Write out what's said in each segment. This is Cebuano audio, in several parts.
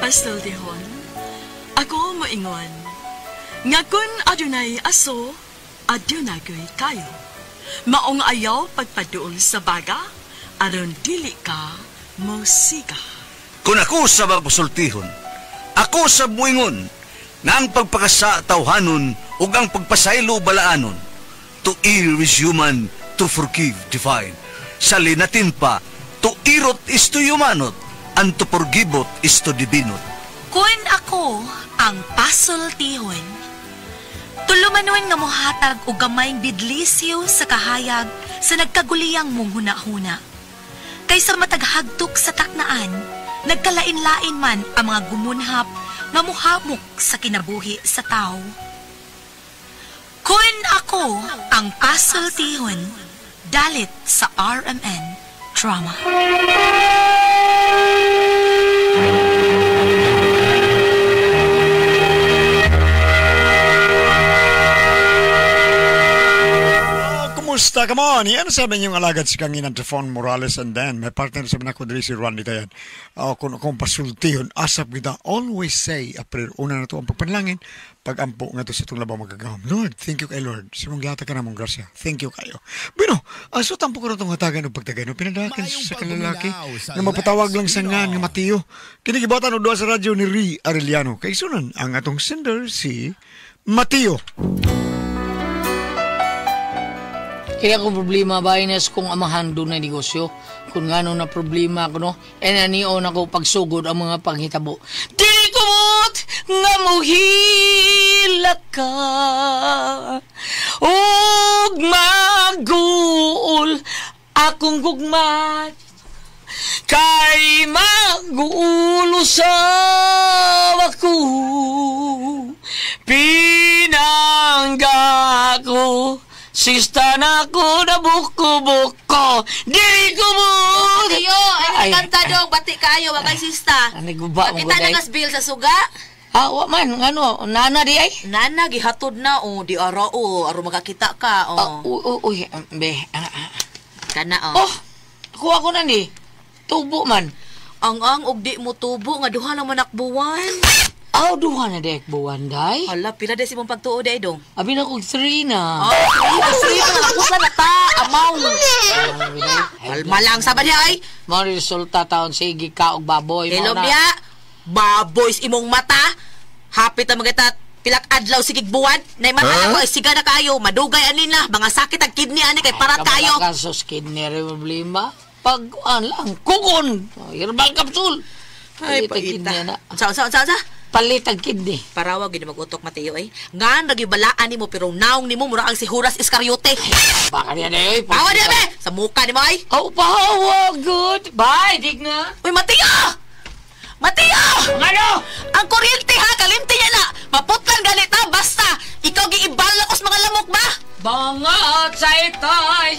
pasultihon, ako moingon, nga kun adunay aso, adunay kayo. Maong ayaw pagpaduol sa baga, aron dili ka mosiga. Kung ako sa magpasultihon, ako sa muingon, nga ang pagpakasa tawhanon ug ang pagpasaylo balaanon. To err is human, to forgive divine. Sa linatin pa, to irot is to humanot, and to forgivot is to divinot. Kun ako ang pasultihon, tulumanon nga mohatag og gamayng bidlisyo sa kahayag sa nagkaguliyang mong hunahuna. Kaysa mataghagtok sa taknaan, nagkalain-lain man ang mga gumunhap nga muhamok sa kinabuhi sa tao. Kun ako ang pasultihon, dalit sa RMN Drama. Kumusta ka mo? Ni ano sabi niyong alagad si Kanginan Trifon Morales, and then may partner sa mga ko diri si Randy Tayan. Kung pasultihon, asap kita, always say a prayer. Una na to ang pagpanalangin, pagampo nga to sa itong labaw magagahom. Lord, thank you kay Lord. Sa mong gihatag ka na mong grasya. Thank you kayo. Bueno, so tampo ko na itong hatagan o pagtagay. No, pinadakan sa kalalaki nga mapatawag lang sa ngan nga Mateo. Kinigibatan o doon sa radyo ni Ri Arellano. Kaisunan ang atong sender si Mateo. Kaya akong problema ba, Ines, kung amahan doon na negosyo. Kung ngano na problema ko, no? E nanion ako pagsugod ang mga panghitabo. Dili kumot nga muhila ka ug maguol akong gugma kay magulo sa ako pinangga ko. Sista na ko na buko-buko. Dili ko mo! Tiyo, ay kanta dong. Bati kayo, wakay sista. Naguba mo Nakita na kas bill sa suga? Ah, wa man. Ano, nana di ay? Nana, gihatod na. Oh, di ara, oh. Aro makakita ka, oh. Uy, be. Kana, oh. Oh, kuha ko na ni. Tubo man. Ang og di mo tubo, nga duha lang manakbuwan. Aw, duha na dek buwan, day. Hala, pila day si mong pagtuo, day, dong? Abi na kong 3 na. Oh, 3 pa nga. Kusla na ta, amaw. Kalma lang, sama niya, ay. Mga resulta taon, sige ka og baboy. Hello, biya. Baboy sa imong mata. Hapit ang mga pilak adlaw sigig buwan. Nay mata na ko, ay siga na kayo. Madugay ani na. Mga sakit ang kidney ani kay parat kayo. Ay, kasos kidney problema. Pag-uan lang, kukon. Herbal capsule. Ay, paita. Unsa? Palit ang kidney. Parawag yun mag-utok, Mateo, eh. Nga, nagibalaan ni mo, pero naong ni mo, mura ang si Horace Iscariote. Baka niya na, eh. Pawa niya, be! Sa mukha ni mo, ay. Oh, pawa, good. Bye, dig na. Uy, Mateo! Mateo! Ano? Ang kuryente, ha? Kalimti niya na. Maputlan ganit, ha? Basta, ikaw giibala ko sa mga lamok ba? Bangat sa itay.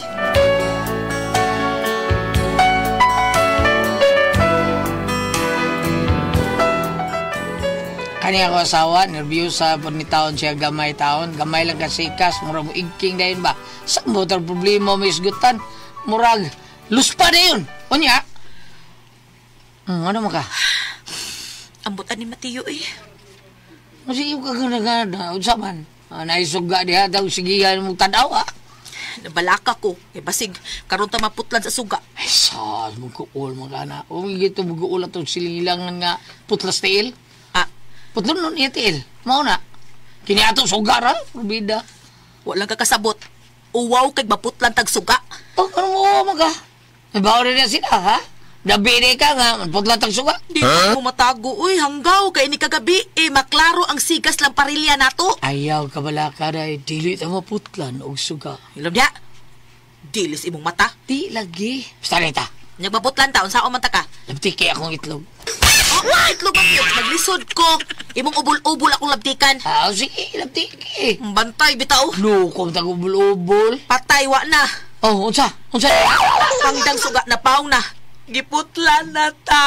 Kani ako asawa, nervyosa po ni taon siya gamay taon. Gamay lang kasi ikas, murag mo igking dayon ba? Sa motor problema may isgutan, murag luspa na yun. Unya? Ano man ka? Ambutan ni Mateo eh. Sige ka gana-gana, unsa man. Naisuga diha daw, sigihan mong tanaw ha. Nabalaka ko. Eh basig, karon ta maputlan sa suga. Ay, saan magkuul mga kana. Uy, gito magkuul atong silingilangan nga putlas tiil. Putlon nun niya tiil. Mao na. Kini ato suga ra, probida. Walang kakasabot. Uwaw kay maputlan tag suga. Oh, ano mo maga? May bawo na sila, ha? Nabili ka nga, putlan tag suga. Di ko matago. Uy, hanggaw kay ni kagabi. Eh, maklaro ang sigas lang parilya nato. Ayaw ka bala ka na, dili ta maputlan og suga. Ilom niya. Dilis imong mata. Di lagi. Basta nita. Nagmaputlan ta, unsa man ta ka? Labtiki akong itlog. Oh, itlog ang yun. Maglisod ko. Imong ubol-ubol akong labtikan. Ah, sige, labtiki. Bantay, bitaw. Lukom tag ubol-ubol. Patay, wa na. Oh, unsa? Unsa? Hanggang suga na paong na. Giputlan na ta.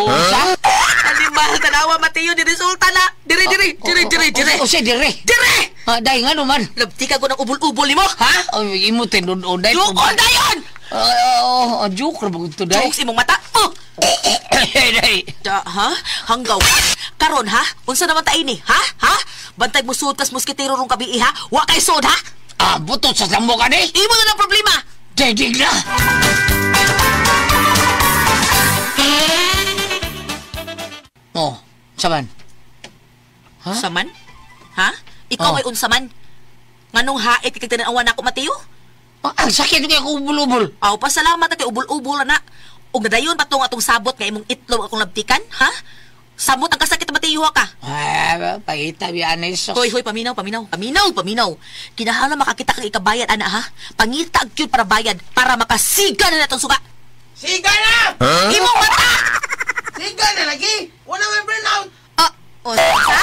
Unsa? Animal, tanawa, Mateo, di resulta na. Dire, dire, dire, dire, dire. Unsa, dire? Dire! Ah, dahil nga naman. Labtika ko ng ubol-ubol ni mo. Ha? Oh, imo tinun-un, dahil. Joke on, dayon! Oo, joke ra ba ito, dahil? Jokes imong mata. Oh! Ay, Da, ha? Hanggaw ka? Karon ha? Unsa naman ta ini, ha? Ha? Bantay mo suod kas moskitero rong kabii ha? Wa kay suod ha? Ah, butot sa sambo ka ni. Imo na lang problema. Didig na. Oh, saman. Ha? Saman? Ha? Ikaw Oh. ay unsaman? Nganong hait kay tan-awan nako, Mateo? Ah, ang sakit kay ako ubol-ubol. Aw, pasalamat kay ubol-ubol na. Ug nadayon pa tong atong sabot nga imong itlog akong labtikan, ha? Samot ang kasakit, Mateo ka. Ah, pangita biya na isos. Hoy, hoy, paminaw, paminaw. Paminaw, paminaw. Kinahanglan makakita kang ikabayad, ana, ha? Pangita ang cute para bayad, para makasiga na natong suga. Siga na! Imong mata! Siga na lagi! Wala may burnout! Ah, o, sa?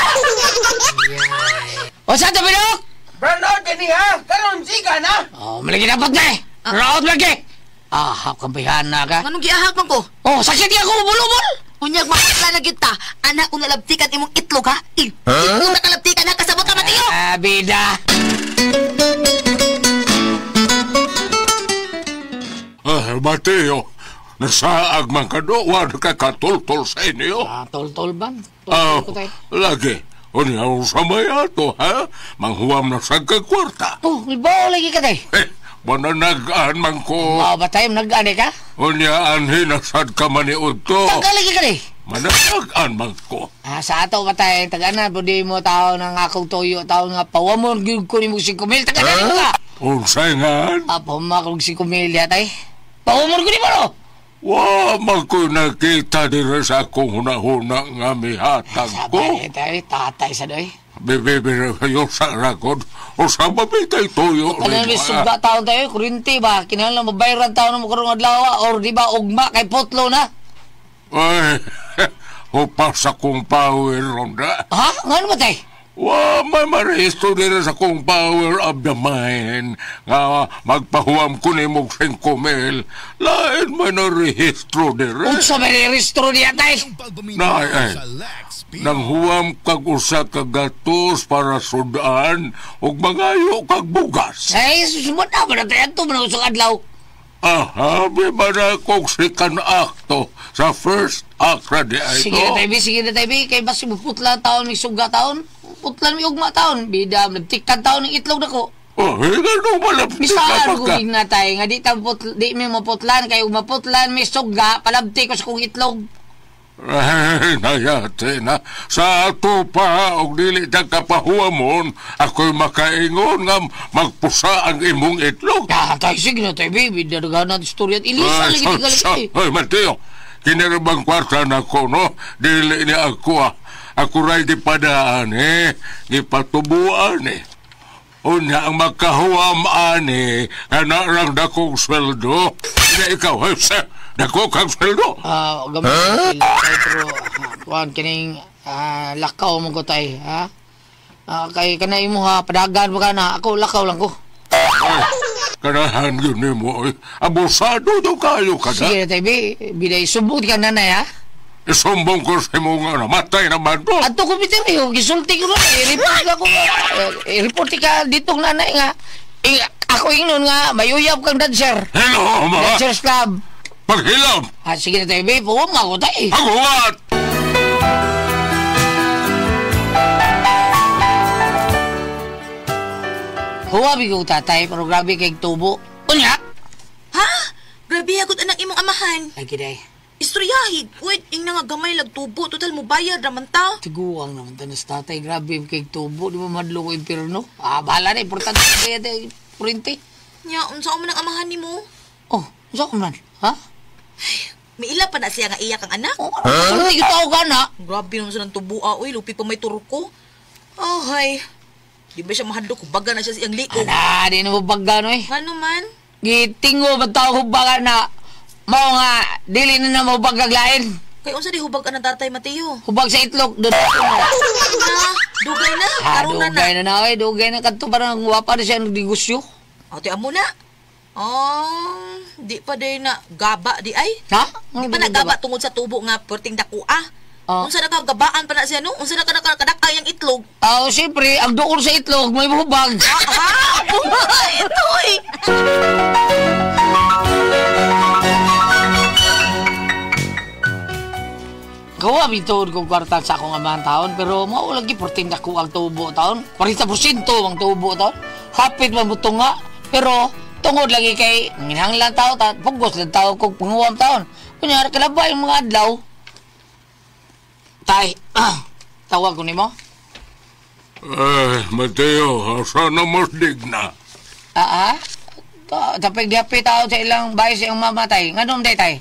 O sa tabi no? Burnout gani ha! Karon siga na! Oh, malagi dapat na eh. Raot lagi. Ah, kampihan na ka. Anong giahag man ko? Oh, sakit kay ako ubol-ubol. Unyag makakla na gyud ta. Ana kung nalabtikan imong itlog, ha? Itlog na kalabtikan, ha? Kasabot ka, Mateo! Ah, bida. Ah, Mateo, nasaag man ka do, wala ka katultol sa inyo. Ah, tol-tol ban. Ah, Tol-tol ko tayo. lagi. Unya sa maya to, ha? Manghuwam na sa kwarta. Oh, ibaw lagi ka tayo. Eh, mananagaan man ko. Oh, ba tayo nag-ani ka? Unya anhi nasad ka maniud to. Taga lagi ka tayo. Mananagaan man ko. Ah, sa ato ba tayo, tagana, pwede mo tao ng akong toyo, tao nga pawamon, gyud ko ni mo si Kumil, tagana huh? Ka. Unsay nga? Ah, pahumakog si Kumil yatay. Pawamon ko ni mo, no? Wa man ko nakita diri sa akong hunahuna nga mihatag ko. Sabay tayo, tatay sa doy. Bibibira kayo sa rakod. O sa mabitay tuyo. Ano rin, may ah. suga taon tayo, kurinti ba? Kinahanglan mabayran taon na mo karong adlaw, or di ba ugma kay potlo na? Ay, upas akong power ronda. Ha? Ngano ba tay? Wa may maresto diri sa akong power of the mind. Nga magpahuam ko ni mong 5,000. Lain man ang rehistro diri. Unsa may rehistro niya tay? Nay, ay. Nanghuam kag usa ka gatos para sudan ug mangayo kag bugas. Ay, susumod na ba na tayo ato man usang adlaw? Aha, may manakog second acto sa first act ra di ay Sige na tayo, sige na tayo, kay basi muputla taon, may suga taon. Putlan may ugma taon. Bida, nagtikan taon ng itlog nako. Oh, ganun malapit ka Bisaan pa ko ka. na tayo, nga di, di may maputlan, kay maputlan, may suga, palabti ko sa kong itlog. Ay, nayate na. Sa ato pa, og dili ta kapahuamon, ako'y makaingon nga magpusa ang imong itlog. Ah, tayo, sige na tayo, baby. Dadagan natin istorya at ilisa Ay, lagi di galing. Ay, Mateo, kinarabang kwarta na ko, no? Dili ni ako, ah. Ako ray di padaan, eh. Gipatubuan, eh. Unya ang makahuam, ani, kana lang dakong sweldo. Hindi ikaw, ay, sir, dako kang sweldo. Ah, gamay huh? Tayo, pero, kuan, kining, lakaw mo ko tayo, ha? Ah, kay kanay mo ha, padagan mo ka na, ako lakaw lang ko. Ay, kanahan yun ni mo, eh. Abusado daw kayo ka na. Sige na tayo, biday, subot ka nanay, ha? Isumbong ko sa imo nga namatay naman to. Ato ko bitaw, gisulti ko na, i-report ka ko, i-report ka ditong nanay nga. Ako ingnon nga, mayuyab kang dancer. Hello, ma. Dancers Club. Paghilam. Ah, sige na tayo, babe. Huwag ako tayo. Paghuwat. Huwabi ko tatay, pero grabe kay tubo. Unya! Ha? Grabe agot anak imong amahan. Ay, kiday. Istoryahi, wait, ing na nga gamay lagtubo, total mo bayad raman ta. Tiguang naman tanas tatay, grabe kay tubo, di ba madlo ko impirno? Ah, bahala na, importante kaya tayo, kurente. Nya, unsa man ang amahan nimo? Oh, unsa ko man, ha? May ila pa na siya nga iyak ang anak. Oh, huh? Sulti tao ka na. Grabe naman sa nang tubo, uy, lupi pa may turko. Oh, hay. Di ba siya mahadlok, baga na siya siyang liog. Ala, di na mo baga no eh. Ano man? Gitingo ba tao baga na, mao nga, dili na na mo bagaglain. Kay unsa di hubag ang tatay Mateo? Hubag sa itlog, doon. Na, dugay na, Ah, karon na na. dugay na na, eh, dugay na. Kadto parang wapa na siya nagdegosyo. Ate amo na. Oh, di pa day na gaba di ay. Ha? Di pa nagaba tungod sa tubo nga perting dako ah. Ah. Unsa na ka gabaan pa na siya no? Unsa na ka nakadakay ang itlog? Ah, oh, siyempre, ang duol sa itlog, may hubag. Ah, bunga ito eh. mabituod kong kwarta sa akong amahan taon, pero mao lagi portin dako ang tubo taon. 40% ang tubo taon. Hapit man mo tunga, pero tungod lagi kay nginhanglan tao, pugos lang tao kong panguwam taon. Kunyari, kalabay yung mga adlaw. Tay, tawag ko nimo? Ay, Mateo, asa na mas digna? Tapig dihapi tao sa ilang bahay sa iyong mama, tay. Nganong day, tay?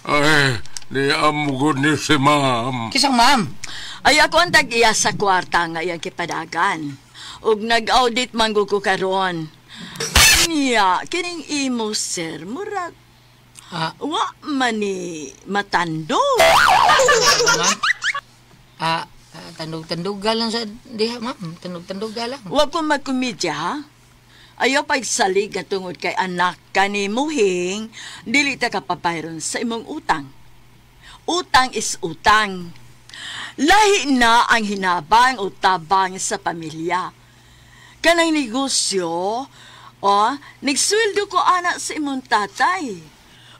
Ay, di amugod ni si ma'am. Kisang ma'am? Ay, ako ang tag-iya sa kwarta nga iyang kipadagan. Ug nag-audit man ko karon. Niya, kining imo, sir, murag. Wa man ni matando. Ma'am? Tandog-tanduga lang sa diha, ma'am. Tandog-tanduga lang. Wa ko magkomedya, ha? Ayaw pagsalig nga tungod kay anak ka ni Muhing, dili ta ka pabayron sa imong utang. Utang is utang. Lahi na ang hinabang o tabang sa pamilya. Kanang negosyo, nagsweldo ko anak sa imong tatay.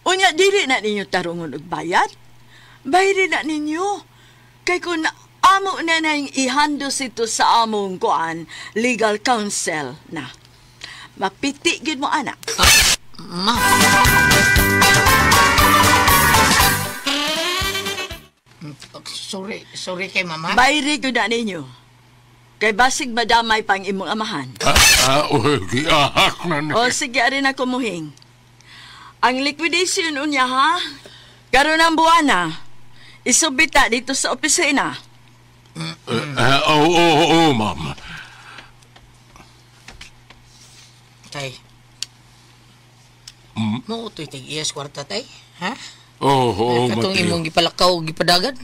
Unya, dili na ninyo tarungon og bayad. Bayri na ninyo. Kay kung amo na nang ihandos ito sa among kuan, legal counsel na. Mapiti gid mo, anak. Ma. Sorry kay mama. Bayri ko na ninyo. Kay basig madamay pang imong amahan. Giahak na ni. O sige, arin ako muhing. Ang liquidation unya, ha? Karon ang buwana. Isubita dito sa opisina. Oo, ma'am. Tay. Mo utoy tig-iyas kwarta, tay? Ha? Oo, katong Mateo. imong gipalakaw, gipadagan?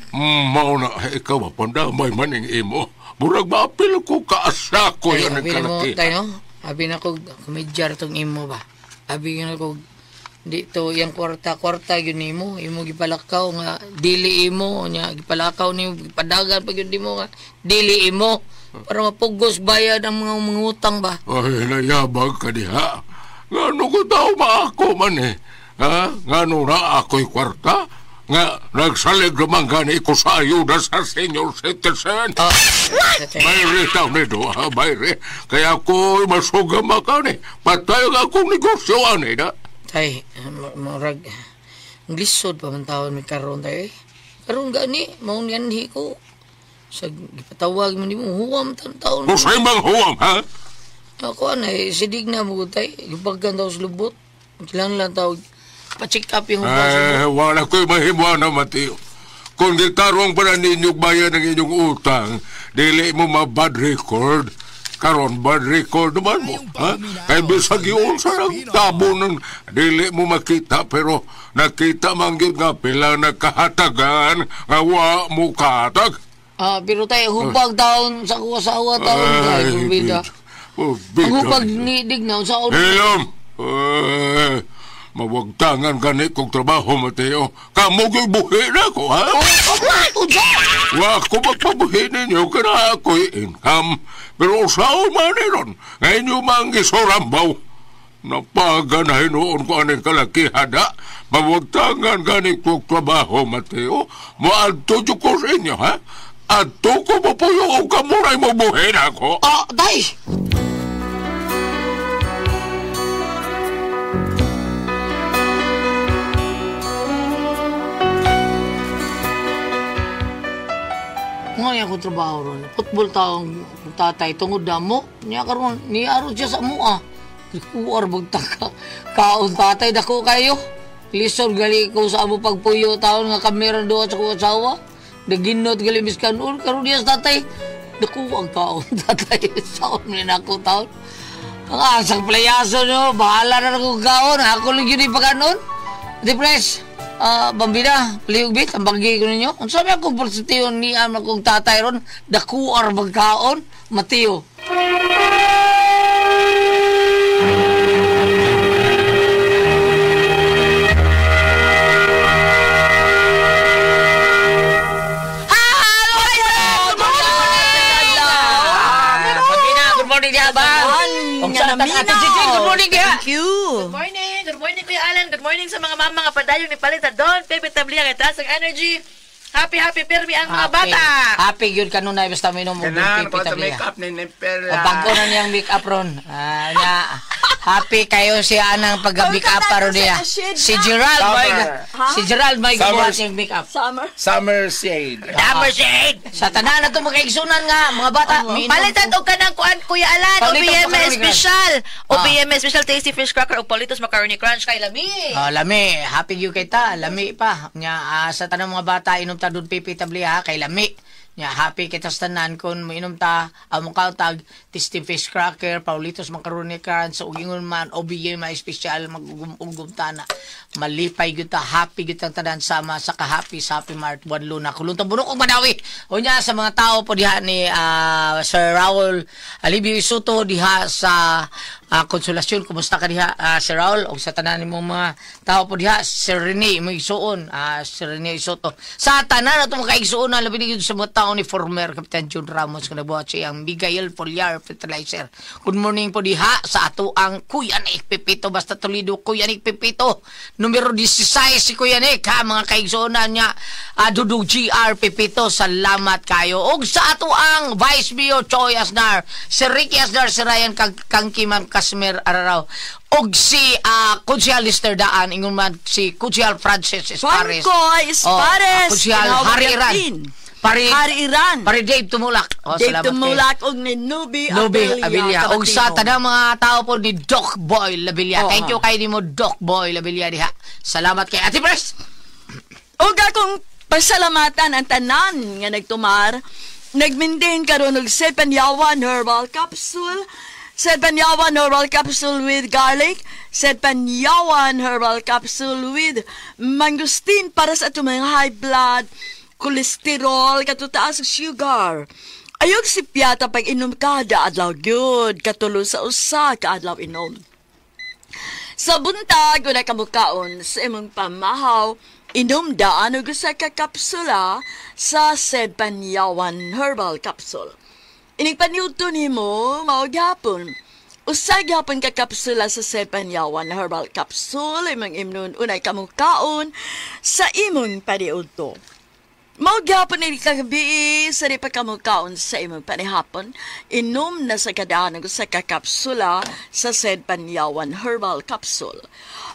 Mao na, ikaw mapandamay man ang imo. Murag maapil ko kaasa ko Tay, yan ang abi na mo, kalaki. tay, no? Abi na ko, kumidyar tong imo ba? Abi na ko, dito, yung kwarta-kwarta yun imo. Imo gipalakaw nga, dili imo. Nya, gipalakaw nimo, gipadagan pag yun di mo nga, dili imo. Para mapugos bayad ang mga mangutang ba? Ay, nayabag ka diha. Ngano ko tao maako man eh. Ha? Ngano na ako'y kwarta? Nga, nagsalig naman gani ko sa ayuda sa senior citizen. Bayre tao nito, ha? Bayre. Kaya ako'y masugam ka ni. Patay ang akong negosyo, ani na. Tay, marag, ang lisod pa man taon may karoon tayo eh. Karoon gani, maong yanhi ko. Sa gipatawag mo ni mo, huwam taon. Kusay mang huwam, ha? Ako, ano eh, sidig na mo tay. Gipagkan daw sa lubot. Kailangan lang tawag. Pa-check up yung hubang sa lubot. Eh, wala ko'y mahimuan na, Mateo. Kung gitarong pa na ninyong bayan ang inyong utang, dili mo ma-bad record. Karon bad record naman mo. Ha? Kaya bisag yun sa tabo ng dili mo makita, pero nakita man yun nga pila nagkahatagan nga wa mo kahatag. Pero tayo, hubag taon sa kuwasawa taon. Ay, bida. Ang hubag ni Dignaw sa ulo. Hilom! Mawagtangan gani kong trabaho, Mateo. Kamu ko'y buhi na ko, ha? Wa ko magpabuhi ninyo, kana ako'y income. Pero usaon man ron, ngayon yung mga gisurambaw. Napaganahin noon ko anong kalakihada. Mawagtangan gani kong trabaho, Mateo. Maadto ko sa inyo, ha? Adto ko mapuyo o kamuray mo buhin ako. Day! Ngayon ako trabaho ron. Football taong tatay, tungod na mo. Niya karon, niya aron siya sa mua. Kuar magtaka. Kaon tatay, dako kayo. Lisod gali ko sa amo pagpuyo taon nga kamera doon sa kuwa sawa. Naginot gali miskan karon karon niya sa tatay. Dako ang kaon tatay. Saon ni nako taon. Ang asang playaso no, bahala na akong kaon. Ako lang yun ipakanon. Di pres. Bambina, palihog bit, ang bagay ko ninyo. Kung sabi akong persitiyon ni ama kong tatay ron, dakuar magkaon, Mateo. Bambina, good morning diha ba? Good morning diha. Thank you. Good morning. Good morning, Kuya Alan. Good morning sa mga mama nga padayong ni Palita Don, Pepe Tablia, kay Taas ang Energy. Happy happy pirmi ang mga bata. Happy gyud kanunay basta minom og Kanan Don ko Pepe sa Tablia. make-up ni Perla. O, bago na niyang make-up ron. Ah, nya, happy kayo siya anang pag-make-up Ang ron niya. sa shade Si na. Gerald may Summer. si Gerald may Summer. gabuhat niyang make-up. Summer. Summer shade. Summer shade. Sa tanan na ito mga kaigsunan nga, mga bata, miinom. Palitan og kanang kuan Kuya Alan, Palitan og OBM macaroni special. Ah. OBM special tasty fish cracker og Politos macaroni crunch kay lami. Ah, lami, happy gyud kay ta, lami pa. Nya sa tanang mga bata inom ta Don Pepe Tablia ha, kay lami. Nya happy kita sa tanan kun moinom ta among kautag tasty fish cracker, Paulitos macaroni crunch, ug ingon man OBM may special magugum-ugum ta na. Malipay gyud ta, happy gyud tang tanan sama sa ka-happy sa Happy Mart Juan Luna. Kulong ta bunok og Manawi. Unya sa mga tao po diha ni Sir Raul Alibio Isuto diha sa Konsolasyon. Kumusta ka diha, Sir Raul? Og sa tanan nimong mga tao po diha, Sir Rene imong igsuon, Sir Rene Isuto. Sa tanan ato mga kaigsuonan, labi na gyud sa mga tao ni former Kapitan John Ramos nga nabuhat sa iyang Miguel Foliar Fertilizer. Good morning po diha sa ato ang Kuya Nick Pepito, basta Toledo, Kuya Nick Pepito. Numero 16 si Kuya Nick ha, mga kaigsuonan niya, Dudong GR Pepito, salamat kayo. Og sa ato ang Vice Mayor Choi Asnar, si Ricky Asnar, si Ryan Kangkiman Casmer Araraw, og si Konsehal Lister Daan, ingon man si Konsehal Francis Espares. Franco Espares. Oh, Konsehal Tinawag Harry Iran. Delfin. Pari, Harry Iran. Pari Dave Tumulak. Oh, Dave salamat kayo. Tumulak og ni Nubi Nubi Abilia. Abilia. Og sa Kabatino. tanang mga tao po ni Doc Boy Labilia. Oo. Thank you kay nimo Doc Boy Labilia diha. Salamat kay Ate Pres. Og akong pasalamatan ang tanan nga nagtumar, nagmaintain karon og Sepanyawan Herbal Capsule, Sepanyawan Herbal Capsule with garlic, Sepanyawan Herbal Capsule with mangosteen para sa atong mga high blood, cholesterol, katutaas ug sugar. Ayog si Piata pag inom kada adlaw gyud, katulo sa usa ka adlaw inom. Sa buntag, wala ka mukaon sa imong pamahaw, inom daan og usa ka kapsula sa Sepanyawan Herbal Capsule. Inig paniudto nimo mao gyapon. Usa gyapon ka kapsula sa Sepanyawan Herbal Capsule imong imnon unay kamukaon sa imong paniudto. Mao gyapon ni kagabi sa di pa kamukaon sa imong panihapon, inom na sa kadaan og usa ka kapsula sa Sedpanyawan Herbal Capsule.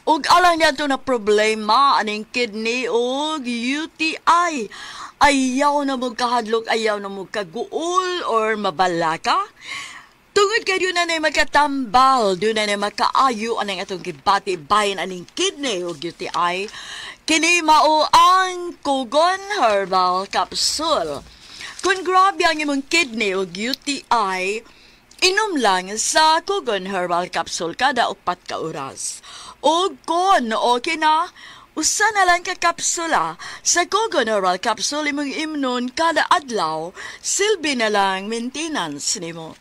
Ug alang niya na problema aning kidney ug UTI. Ayaw na mo kahadlok, ayaw na mo kaguol or mabalaka. Tungod kay duna na makatambal, duna na makaayo anang atong gibati bahin aning kidney ug UTI. Kini mao ang Kugon Herbal Capsule. Kung grabe ang imong kidney ug UTI, inom lang sa Kugon Herbal Capsule kada 4 ka oras. O kung okay na, usa na lang ka kapsula sa Kugon Herbal Capsule imong imnon kada adlaw, silbi na lang maintenance nimo.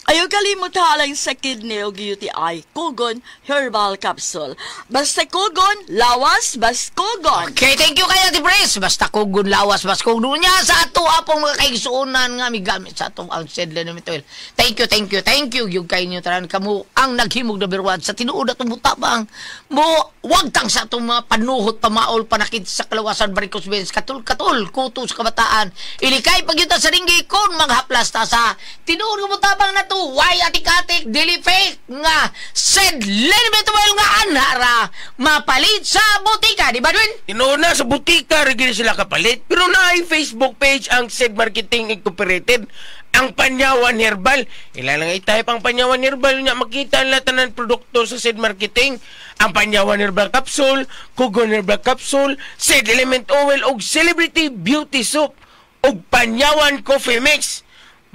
Ayaw kalimot halang sa kidney o UTI, Kugon Herbal Capsule. Basta Kugon, lawas, bas Kugon. Okay, thank you kay Ate Pres. Basta kugon lawas, bas kugon niya sa ato apong mga kaigsuonan nga migamit sa atong ang Sedla na mitoil. Thank you, thank you, thank you. Yung kay inyo tanan kamo ang naghimog na birwan sa tinuod atong butabang mo wagtang sa atong mga panuhot, pamaol, panakit sa kalawasan, varicose veins, katul-katul, kuto sa kabataan. Ilikay pagyuta sa ringgi kon maghaplas ta sa tinuod nga butabang na to, why atik-atik, dili fake nga Sed Lenimetoil nga anara mapalit sa butika, di ba Dwayne? Tinuod na sa butika rin gini sila kapalit. Pero naay Facebook page ang Said Marketing Incorporated. Ang Panyawan Herbal. Ila lang i-type ang Panyawan Herbal nga makita ang lahat ng produkto sa Said Marketing. Ang Panyawan Herbal Capsule, Kugon Herbal Capsule, Said Element Oil ug Celebrity Beauty Soap ug Panyawan Coffee Mix.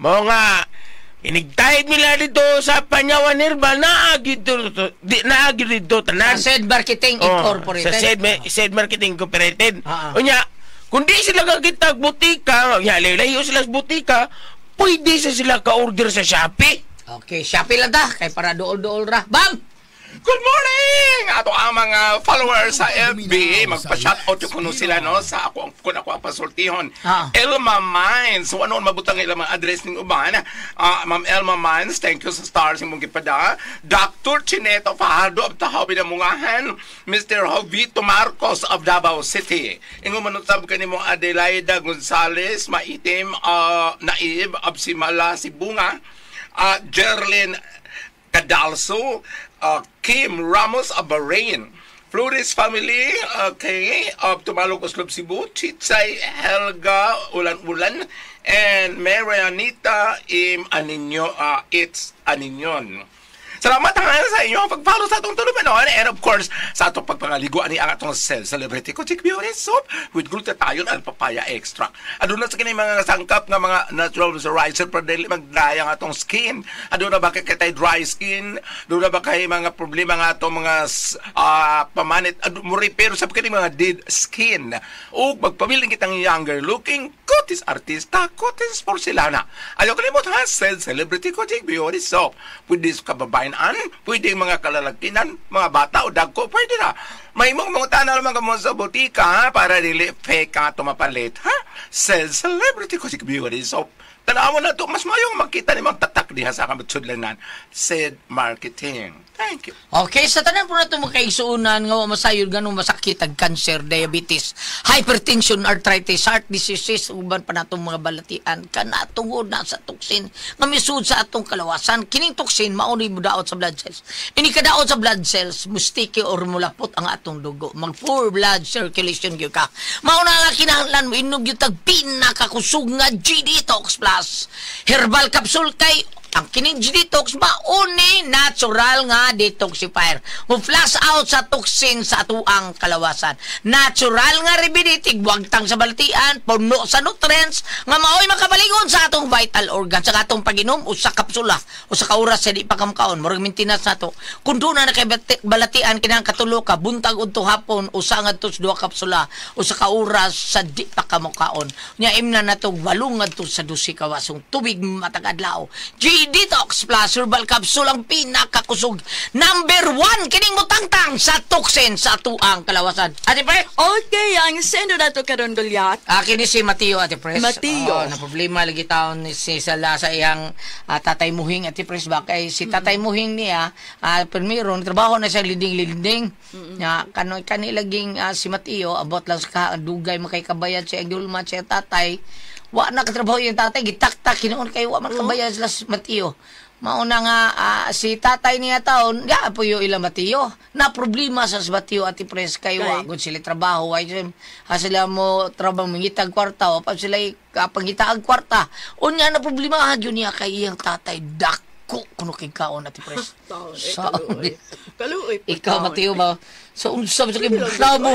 Mao nga inig-type nila dito sa Panyawan Herbal naagi dito, naagi dito tanan. Sa Said Marketing Oh, Incorporated. Sa Said Marketing Incorporated. Ah, ah. Unya, kung di sila kakita butika, unya, layo sila sa butika, pwede sa sila ka-order sa Shopee. Okay, Shopee lang ta kay para dool-dool ra. Bam! Good morning! Ato ang mga followers sa FB, magpa-shoutout yung kuno sila no sa ako kun ako ang pasultihon. Elma Mines. So ano mabutang ilang mga address ning uban. Ma'am Elma Mines, thank you sa stars imong gipada. Dr. Chineto Fajardo of Tahaw Binamungahan, Mr. Jovito Marcos of Davao City. Ingon man usab kanimo Adelaida Gonzales, Maitim Naib of Simala Sibunga, Gerlin Cadalso, Kim Ramos of Bahrain, Flores family, okay, of Tumalog Oslob Cebu, Chitsay Helga Ulan-Ulan, and Marianita Im Aninyo, It's Aninyon. Salamat ha sa inyo ang pag-follow sa atong tulumanon and of course sa atong pagpangaliguan ni ang atong celebrity Kojic Beauty Soap with glutathione and papaya extract. Aduna sa kini mga sangkap nga mga natural moisturizer para dili magdry ang atong skin. Aduna ba kay kay dry skin? Aduna ba kay mga problema nga atong mga pamanit mo repair sa kini mga dead skin. Ug magpabilin kitang younger looking kutis artista, kutis porcelana. Ayaw kalimot ha, Celebrity Kojic Beauty Soap. Pwede sa kababayan, pwede mga kalalakinan, mga bata o dagko, pwede na. May mong mga tanal mga mo sa botika ha, para dili fake ka tumapalit, ha? Celebrity Kojic Beauty Soap. Tanaw mo na to, mas mayong makita ni mga tatak diha sa kabutsudlanan. Said Marketing. Thank you. Okay, sa tanan po na ito makaigsuunan nga masayod ganun masakit ang cancer, diabetes, hypertension, arthritis, heart diseases, uban pa natong mga balatian, kanatungod na sa toxin nga misud sa atong kalawasan. Kining toxin mauni mo daot sa blood cells. Ini kadaot sa blood cells, mustiki or mulapot ang atong dugo. Mag poor blood circulation gyud ka. Mauna nga kinahanglan mo inom gyud tag pinakakusog nga G-Detox Plus herbal capsule kay ang kining G-Detox mauni natural nga detoxifier. Mo flush out sa toxin sa atuang kalawasan. Natural nga remedy, tigwagtang sa balatian, puno sa nutrients nga maoy makabalingon sa atong vital organ. Sa atong pag-inom, usa kapsula, usa ka oras sa di pa kamkaon, murag maintenance nato. Kung doon na kay balatian kinahanglan katulo ka, buntag udto hapon, usa ngadto sa duha kapsula, usa ka oras sa di pa kamukaon. Nya imna nato 8 ngadto sa 12 ka wasong tubig matag adlaw. G-Detox Plus Herbal Capsule ang pinakakusog. Number 1 kining mutangtang sa toxin sa atuang kalawasan. Ate Pre? Okay, ang sendo na to karon Goliath. Akin ni si Mateo, Ate Pres. Mateo. Oh, na problema lagi taon ni si sala sa iyang Tatay Muhing, Ate Pres ba? Kay si Tatay Muhing niya, primero, trabaho na siya linding-linding. Ya, kano kanilaging si Mateo, abot lang sa dugay makaykabayad siya ang dulma siya tatay. Wa na katrabaho yung tatay, gitaktak hinuon kay wa man kabayad sila si Mateo. Mauna nga si tatay niya taon, ya po yung ila Mateo. Na problema sa si Mateo Ate Pres kay wa gud sila trabaho, ay sila mo trabaho mangitag kwarta, wa pa sila pangitaag kwarta. Unya na problema ha gyud niya kay iyang tatay dako kuno kay kaon Ate Pres. Kaluoy. Ikaw Mateo ba? So unsa ba sa kay mo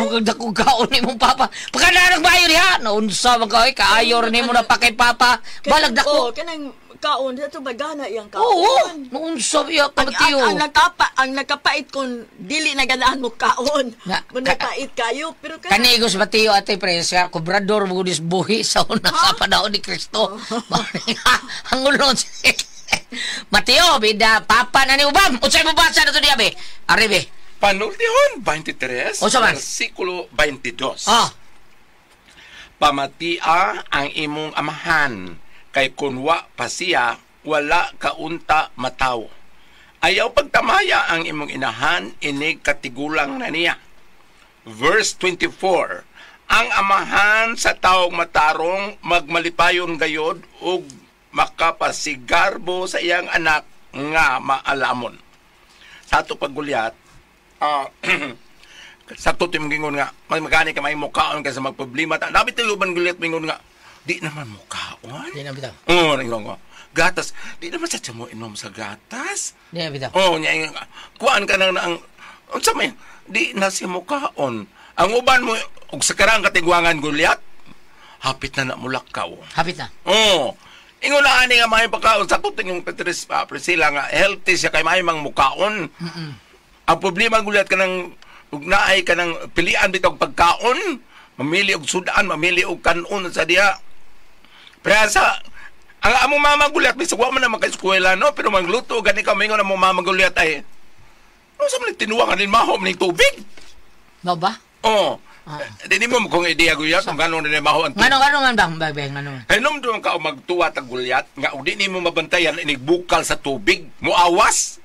kag dako kaon ni mong papa? Pagkanarang bayo diha. Na unsa ba kay kaayo nimo na pa kay papa? Balag dako. Oh, kanang kaon dito bagana iyang kaon. Oo, naunsa iya ka Mateo. Ang nakapait kung dili na ganahan mo kaon. Manapait kayo pero kanigos Mateo Ate Pres, kobrador mo dis buhi sa una sa panahon ni Kristo. Ang ulon Mateo, bida papa na ni ubam. Unsay mo basa na to diya be? Ari be. Panultihon 23, versikulo 22. Pamatia ang imong amahan kay kunwa pa siya wala kaunta mataw. Ayaw pagtamaya ang imong inahan inig katigulang na niya. Verse 24, ang amahan sa taong matarong magmalipayon gayod ug makapasigarbo sa iyang anak nga maalamon. Sa ato paggulyat, sa ato timingon nga, magmagani ka may mukaon kaysa magproblema. Dabi tayo ban gulyat mingon nga, di naman mukaon. Di naman bitaw. Oo, naging ko. Gatas. Di naman sa mo inom sa gatas. Di naman bitaw. Oo, niya, kuhaan ka nang, ang, unsa may, di na siya mukaon. Ang uban mo, og sa karang katigwangan gulyat, hapit na na mulakaw. Hapit na? Oo. Ingon na ani nga may pagkaon. Sa tuting yung Petris, Priscilla nga, healthy siya kay may mang mukaon. Mm-mm. Ang problema gulyat ka ng, ug naay ka ng pilian bitaw pagkaon, mamili og sudan, mamili og kanon sa diha. Prasa, ang among mama gulyat, bisag wa man na maka-eskwela, no? Pero magluto, gani ka, mingon among mama gulyat ay, Ano sa man tinuwa nga din maho man ning tubig? Mao ba? Oh. Di nimo mo kung ideya guyat kung gano'n din maho ang tubig. Ngano ngano man bang bay ngano man? Kay doon ka og magtuwa tag gulyat nga og di nimo mabantayan inigbukal sa tubig, muawas.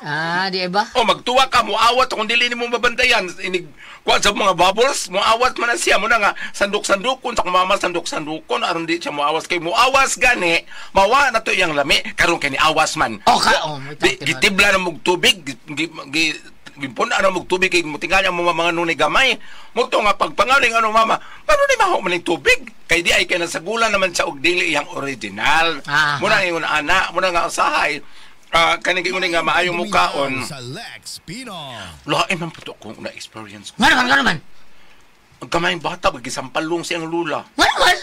Ah, di ba? O magtuwa ka muawat kung dili nimo mabantayan inig kuan sa mga bubbles, muawat man na siya mo na nga sandok-sandukon sa mama sandok-sandukon aron di siya muawas kay muawas gani mawa na to iyang lami karon kay ni awas man. Oh, ka oh, may Di, tawag gitibla na mog tubig, gi gimpun na mog tubig kay mutingal ang mga nunay gamay. Mo to nga pagpangaling ano mama, paano ni maho man ning tubig? Kay di ay kay nasagulan naman siya og dili iyang original. Aha. Muna ingon ana, muna nga usahay. Ah, kaning ingon nga maayo mo kaon. Sa Lex Pino. Lain man po to kung na experience ko. Ngano man ngano man? Ang kamayng bata gisampalong siyang lula. Ngano man?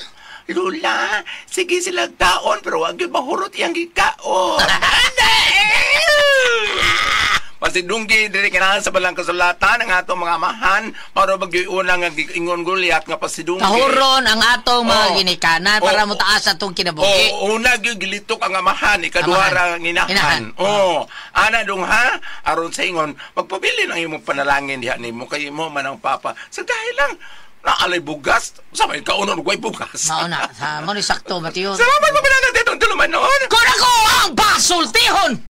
Lula, sige sila kaon pero wag gyud mahurot iyang gikaon. Pasidunggi diri kinahan sa balang kasulatan ang atong mga amahan para magyuy una nga giingon gulyat nga pasidunggi. Kahuron ang atong mga Oh. ginikanan para Oh. motaas atong kinabuhi. Oh, una gyud gilitok ang amahan, ikaduha Amahan. ra ang inahan. Inahan. Oh, ana dong ha, aron sa ingon, magpabilin ang imong panalangin diha nimo kay imo man ang papa. Sa dahil lang naalay bugas, sa may kaunon way bugas. Mao na, sa mo ni sakto Mateo. Salamat mo pinangat itong tulumanon. Kun ako ang pasultihon!